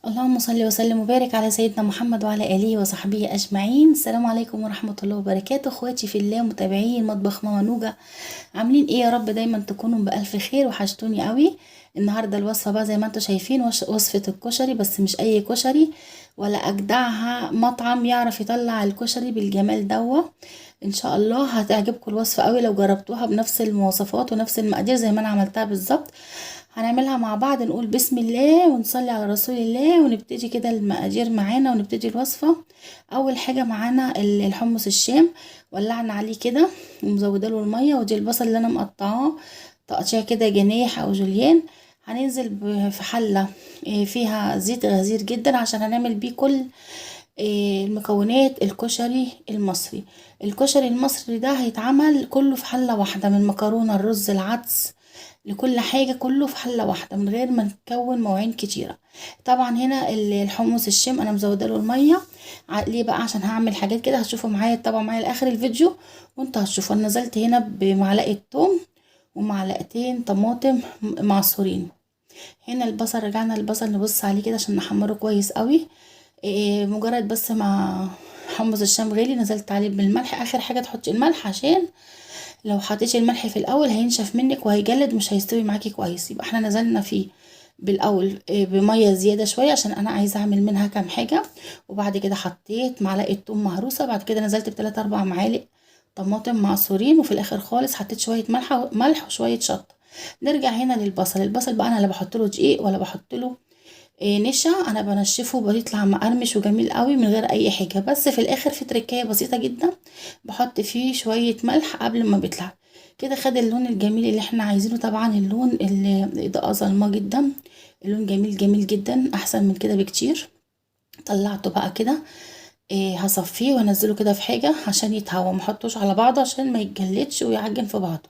اللهم صل وسلم وبارك على سيدنا محمد وعلى آله وصحبه أجمعين. السلام عليكم ورحمة الله وبركاته. اخواتي في الله، متابعين مطبخ ماما نوجة، عاملين ايه؟ يا رب دايما تكونوا بألف خير. وحشتوني قوي. النهارده الوصفة بقى زي ما انتم شايفين وصفة الكشري، بس مش اي كشري ولا اجدعها مطعم يعرف يطلع الكشري بالجمال دوا. ان شاء الله هتعجبكم الوصفة قوي لو جربتوها بنفس المواصفات ونفس المقادير زي ما انا عملتها بالظبط. هنعملها مع بعض، نقول بسم الله ونصلي على رسول الله ونبتدي كده المقادير معانا ونبتدي الوصفة. اول حاجة معانا الحمص الشام، ولعنا عليه كده ومزوده له المية، ودي البصل اللي انا مقطعاه تقطيع كده جناح او جوليان. هننزل في حلة فيها زيت غزير جدا عشان هنعمل بيه كل المكونات الكشري المصري. الكشري المصري ده هيتعمل كله في حلة واحدة، من مكرونة، الرز، العدس، لكل حاجة كله في حلة واحدة من غير ما نكون مواعين كتيرة. طبعا هنا الحمص الشام انا مزودة له المية ليه بقى؟ عشان هعمل حاجات كده هتشوفوا معايا، طبعا معايا لاخر الفيديو وانتوا هتشوفوا. انا نزلت هنا بمعلقة توم ومعلقتين طماطم معصورين. هنا البصل، رجعنا البصل نبص عليه كده عشان نحمره كويس قوي. مجرد بس ما حمص الشام غلي نزلت عليه بالملح. اخر حاجة تحطي الملح، عشان لو حطيتي الملح في الاول هينشف منك وهيجلد مش هيستوي معاكي كويس. يبقى احنا نزلنا فيه بالاول بميه زيادة شوية عشان انا عايزه اعمل منها كام حاجة، وبعد كده حطيت معلقه توم مهروسه، بعد كده نزلت بتلات اربع معالق طماطم معصورين، وفي الاخر خالص حطيت شوية ملح وشوية شطه. نرجع هنا للبصل. البصل بقى انا لا بحط له دقيق ولا بحط له نشا، انا بنشفه بيطلع مقرمش وجميل قوي من غير اي حاجة. بس في الاخر في تركايه بسيطة جدا، بحط فيه شوية ملح قبل ما بيطلع كده. خد اللون الجميل اللي احنا عايزينه. طبعا اللون اللي الاضاءة ظلمه جدا، اللون جميل جميل جدا، احسن من كده بكتير. طلعته بقى كده، هصفيه وانزله كده في حاجة عشان يتهوى، ما احطوش على بعضه عشان ما يتجلدش ويعجن في بعضه،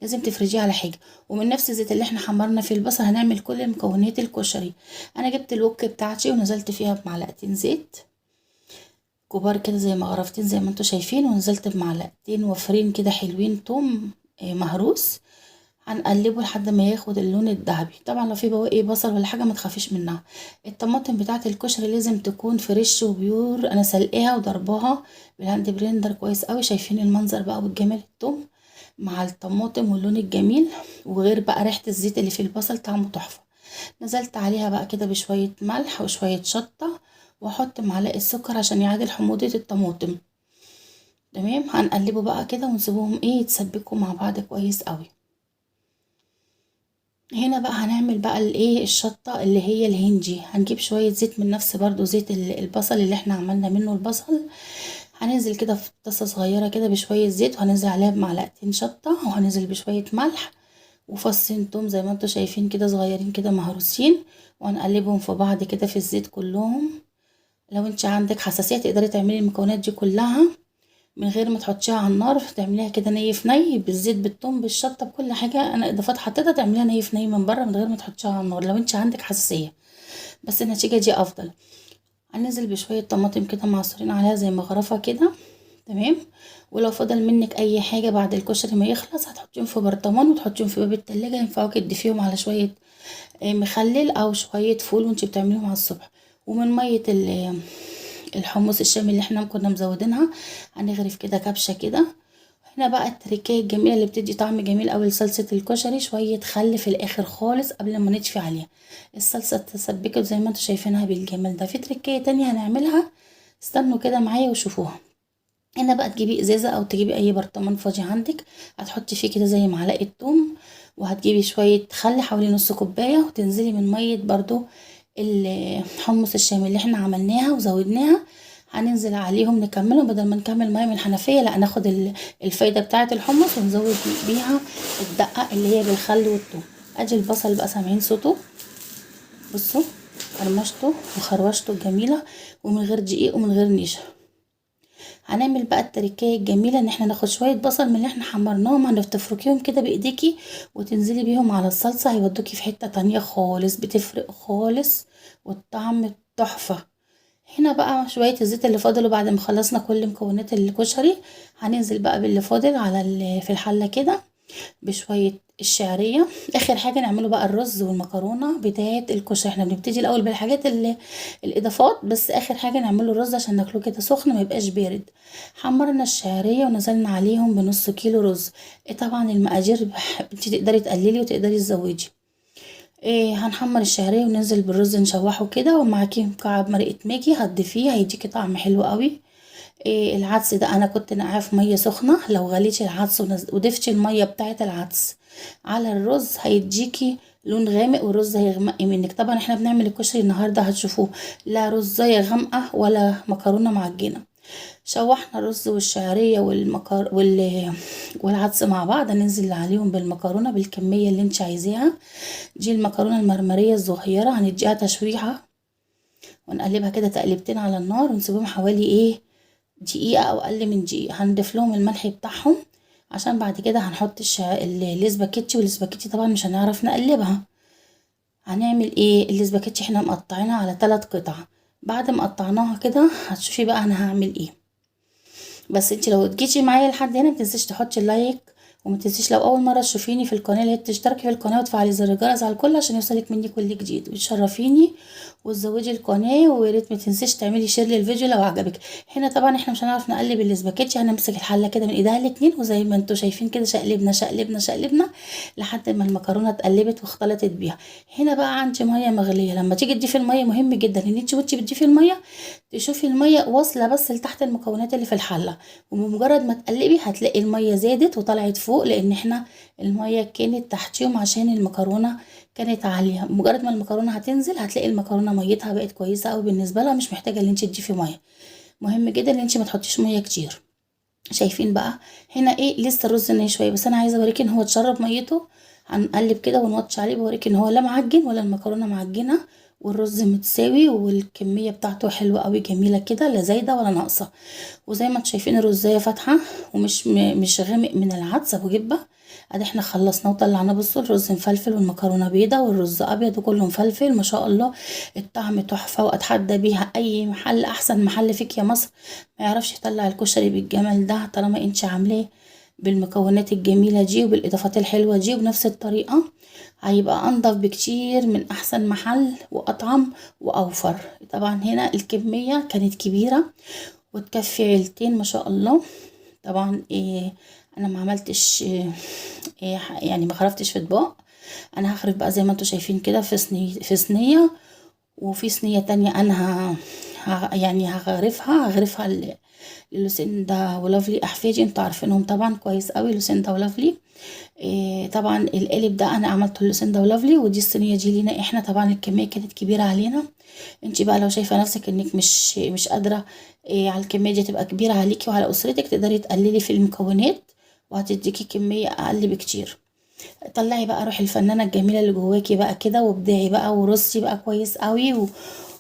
لازم تفرجيه على حاجة. ومن نفس الزيت اللي احنا حمرنا فيه البصل هنعمل كل مكونات الكشري. انا جبت الوك بتاعتي ونزلت فيها بمعلقتين زيت كبار كده زي ما غرفتين زي ما انتوا شايفين، ونزلت بمعلقتين وفرين كده حلوين توم مهروس. هنقلبه لحد ما ياخد اللون الذهبي. طبعا لو في بواقي بصل ولا حاجة ما تخافيش منها. الطماطم بتاعه الكشري لازم تكون fresh و pure، انا سلقاها وضرباها بال hand blender كويس قوي. شايفين المنظر بقى والجمال، التوم مع الطماطم واللون الجميل، وغير بقى ريحه الزيت اللي في البصل طعمه تحفة. نزلت عليها بقى كده بشوية ملح وشوية شطه، واحط معلقه سكر عشان يعادل حموضه الطماطم. تمام، هنقلبه بقى كده ونسيبهم يتسبكوا مع بعض كويس قوي. هنا بقى هنعمل بقى الشطة اللي هي الهندي. هنجيب شوية زيت من نفس برضو زيت البصل اللي احنا عملنا منه البصل. هننزل كده في طاسة صغيرة كده بشوية زيت، وهننزل عليها بمعلقتين شطة، وهننزل بشوية ملح وفصين توم زي ما انتوا شايفين كده صغيرين كده مهروسين، وهنقلبهم في بعض كده في الزيت كلهم. لو انت عندك حساسية تقدري تعملي المكونات دي كلها من غير ما تحطيها على النار، تعمليها كده ني في ني بالزيت بالثوم بالشطه بكل حاجة. انا اضافات حطيتها تعمليها ني في ني من بره من غير ما تحطيها على النار لو انت عندك حساسية، بس النتيجة دي افضل. هننزل بشوية طماطم كده معصورين عليها زي مغرفه كده. تمام، ولو فضل منك اي حاجة بعد الكشري ما يخلص هتحطيهم في برطمان وتحطيهم في باب التلاجة، ينفعوكي تضيفيهم على شوية مخلل او شوية فول وانتي بتعمليهم على الصبح. ومن مية الحمص الشامي اللي احنا كنا مزودينها هنغرف كده كبشة كده. هنا بقى التركايه الجميلة اللي بتدي طعم جميل قوي لصلصه الكشري، شوية خل في الاخر خالص قبل ما نطفي عليها. الصلصه اتسبكت زي ما انتوا شايفينها بالجمال ده. في تركايه تانية هنعملها، استنوا كده معايا وشوفوها. هنا بقى تجيبي ازازة او تجيبي اي برطمان فاضي عندك، هتحطي فيه كده زي معلقه توم، وهتجيبي شوية خل حوالي نص كوباية، وتنزلي من مية برضو الحمص الشامي اللي احنا عملناها وزودناها. هننزل عليهم نكملهم، بدل ما نكمل مية من الحنفية لا ناخد الفايدة بتاعه الحمص ونزود بيها الدقة اللي هي بالخل والثوم. ادي البصل بقى سامعين صوته، بصوا قرمشته وخروشته الجميلة، ومن غير دقيق ومن غير نشا. هنعمل بقى التركايه الجميلة ان احنا ناخد شوية بصل من اللي احنا حمرناهم، هنفتفركيهم كده بايديكي وتنزلي بيهم على الصلصه، هيودوكي في حتة تانية خالص، بتفرق خالص والطعم تحفة. هنا بقى شوية الزيت اللي فاضلوا بعد ما خلصنا كل مكونات الكشري، هننزل بقى باللي فاضل على في الحلة كده. بشوية الشعرية. اخر حاجة نعمله بقى الرز والمكرونه بتاعه الكشري. احنا بنبتدي الاول بالحاجات اللي الاضافات، بس اخر حاجة نعمله الرز عشان ناكله كده سخن ما يبقاش بارد. حمرنا الشعرية ونزلنا عليهم بنص كيلو رز. طبعا المقادير انت تقدري تقللي وتقدري تزودي. هنحمر الشعرية وننزل بالرز نشوحه كده، ومعاكي مكعب مرقه ماجي هتضيفيه هيديكي طعم حلو قوي. العدس ده انا كنت نقعاه في مية سخنة، لو غليتي العدس وضفتي المية بتاعه العدس على الرز هيديكي لون غامق والرز هيغمق منك. طبعا احنا بنعمل الكشري النهارده هتشوفوه لا رزايه غامقه ولا مكرونه معجنه. شوحنا الرز والشعريه والعدس مع بعض، هننزل عليهم بالمكرونه بالكمية اللي انت عايزاها. دي المكرونه المرمريه الصغيرة هنديها تشويحه ونقلبها كده تقلبتين على النار، ونسيبهم حوالي دقيقة او اقل من دقيقة. هنضيف لهم الملح بتاعهم عشان بعد كده هنحط الاسباجيتي، والاسباجيتي طبعا مش هنعرف نقلبها. هنعمل ايه؟ الاسباجيتي احنا مقطعينها على 3 قطع، بعد ما قطعناها كده هتشوفي بقى انا هعمل ايه. بس انت لو جيتي معايا لحد هنا متنسيش تحطي ال like، ومتنسيش لو اول مرة تشوفيني في القناة اللي تشتركي في القناة وتفعلي زر الجرس على الكل عشان يوصلك مني كل جديد، وتشرفيني وتزودي القناة، ويا ريت ما تنسيش تعملي share للفيديو لو عجبك. هنا طبعا احنا مش هنعرف نقلب الاسباجيتي، هنمسك الحلة كده من ايدها الاتنين، وزي ما انتوا شايفين كده شقلبنا شقلبنا شقلبنا لحد ما المكرونه اتقلبت واختلطت بيها. هنا بقى عندي مية مغليه، لما تيجي تضيفي المية مهم جدا ان انت وانتي بتضيفي المية تشوفي المية واصله بس لتحت المكونات اللي في الحلة، وبمجرد ما تقلبي هتلاقي المية زادت وطلعت فوق، لان احنا المية كانت تحتيهم عشان المكرونه كانت عالية. مجرد ما المكرونه هتنزل هتلاقي المكرونه ميتها بقت كويسة قوي بالنسبة لها، مش محتاجه ان انت تضيفي مية. مهم جدا ان انت ما تحطيش مية كتير. شايفين بقى هنا ايه؟ لسه الرز ناي شوية، بس انا عايزه اوريكي ان هو اتشرب ميته. هنقلب كده ونوطي عليه، بوريكي ان هو لا معجن ولا المكرونه معجنه، والرز متساوي والكميه بتاعته حلوة قوي جميلة كده، لا زايدة ولا ناقصه. وزي ما انتم شايفين الرزايه فاتحة ومش مش غامق من العدس ابو جبه. ادي احنا خلصناه وطلعناه. بصوا الرز مفلفل والمكرونه بيضة والرز ابيض وكله مفلفل ما شاء الله، الطعم تحفة، واتحدى بيها اي محل، احسن محل فيك يا مصر ما يعرفش يطلع الكشري بالجمال ده، طالما انت عاملاه بالمكونات الجميلة دي وبالاضافات الحلوة دي وبنفس الطريقة، هيبقى انضف بكتير من احسن محل واطعم واوفر. طبعا هنا الكمية كانت كبيرة وتكفي عيلتين ما شاء الله. طبعا انا ما عملتش يعني ما خرفتش في اطباق، انا هخرف بقى زي ما انتم شايفين كده في صينية، وفي صينية تانية انا يعني هغرفها للوسيندا ولافلي احفادي، انتوا عارفينهم طبعا كويس قوي لوسيندا ولافلي. طبعا القالب ده انا عملته لوسيندا ولافلي، ودي الصينية دي لينا احنا. طبعا الكمية كانت كبيرة علينا، انتي بقى لو شايفه نفسك انك مش قادرة على الكمية دي تبقى كبيرة عليكي وعلى اسرتك، تقدري تقللي في المكونات وهتديكي كمية اقل بكتير. طلعي بقى روح الفنانة الجميلة اللي جواكي بقى كده، وابدعي بقى ورصي بقى كويس قوي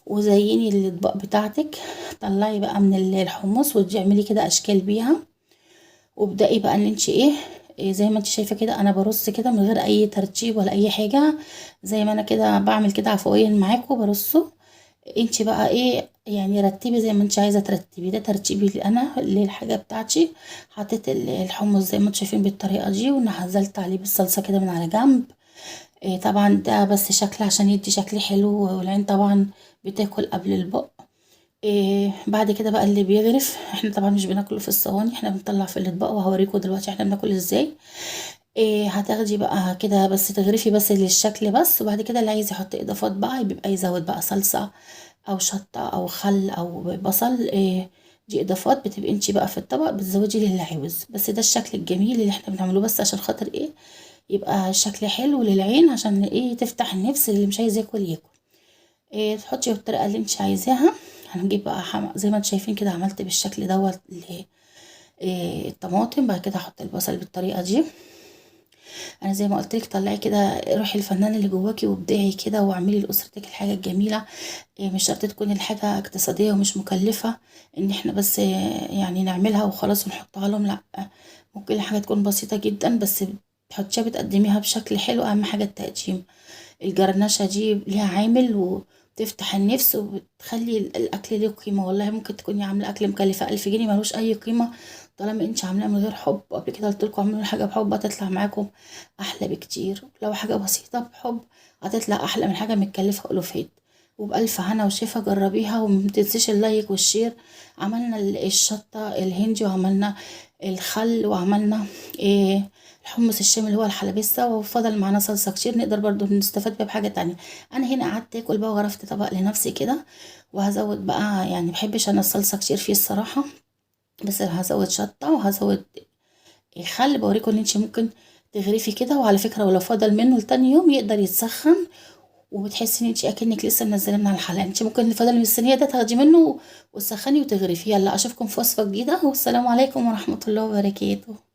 وزيني الاطباق بتاعتك. طلعي بقى من الحمص وتعملي كده اشكال بيها، وابدأي بقى ان انت ايه زي ما انت شايفه كده انا برص كده من غير اي ترتيب ولا اي حاجة، زي ما انا كده بعمل كده عفويا معاكم برصه. انت بقى ايه يعني رتبي زي ما انت عايزه ترتبي. ده ترتيبي اللي انا للحاجة بتاعتي. حطيت الحمص زي ما انتم شايفين بالطريقة دي، ونزلت عليه بالصلصه كده من على جنب. طبعا ده بس شكل عشان يدي شكل حلو، والعين طبعا بتاكل قبل البق. بعد كده بقى اللي بيغرف، احنا طبعا مش بناكله في الصواني، احنا بنطلع في الاطباق، وهوريكم دلوقتي احنا بناكل ازاي. هتاخدي بقى كده بس تغرفي بس للشكل بس، وبعد كده اللي عايز يحط اضافات بقى بيبقى يزود بقى صلصه او شطه او خل او بصل. دي اضافات بتبقي انتي بقى في الطبق بتزودي للي عاوز. بس ده الشكل الجميل اللي احنا بنعمله، بس عشان خاطر ايه يبقى الشكل حلو للعين، عشان ايه تفتح النفس، اللي مش عايز ياكل ياكل. تحطي بالطريقة اللي انت عايزاها. هنجيب بقى زي ما انتم شايفين كده عملت بالشكل دوت الطماطم. بعد كده هحط البصل بالطريقة دي. انا زي ما قلت لك طلعي كده روحي الفنانة اللي جواكي وابدعي كده، واعملي لاسرتك الحاجة الجميلة. مش شرط تكون الحاجة اقتصادية ومش مكلفة ان احنا بس يعني نعملها وخلاص ونحطها لهم، لا ممكن الحاجة تكون بسيطة جدا بس تحطيها بتقدميها بشكل حلو. اهم حاجة التقديم، الجرنشه دي ليها عامل وبتبقى وبتفتح النفس وبتخلي الاكل له قيمة. والله ممكن تكوني عامله اكل مكلفة 1000 جنيه ملوش اي قيمة طالما انت عاملاه من غير حب. قبل كده قلت لكم اعملوا حاجة بحب هتطلع معاكم احلى بكتير، لو حاجة بسيطة بحب هتطلع احلى من حاجة متكلفه الوفات. وبألف هنا وشفا جربيها، ومتنسيش ال like وال share. عملنا الشطة الهندي، وعملنا الخل، وعملنا الحمص الشامي اللي هو الحلبسة، وفضل معانا صلصة كتير نقدر برضو نستفاد بيها بحاجة تانية. انا هنا قعدت اكل بقى وغرفت طبق لنفسي كده، وهزود بقى، يعني بحبش انا الصلصة كتير فيه الصراحة، بس هزود شطة وهزود خل. بوريكم ان انت ممكن تغرفي كده، وعلى فكرة ولو فضل منه لتاني يوم يقدر يتسخن، وبتحسي ان انت اكنك لسه منزله من على الحلة. انت ممكن اللي فضل من الصينية ده تاخدي منه وتسخني وتغرفي. يلا اشوفكم في وصفه جديدة، والسلام عليكم ورحمة الله وبركاته.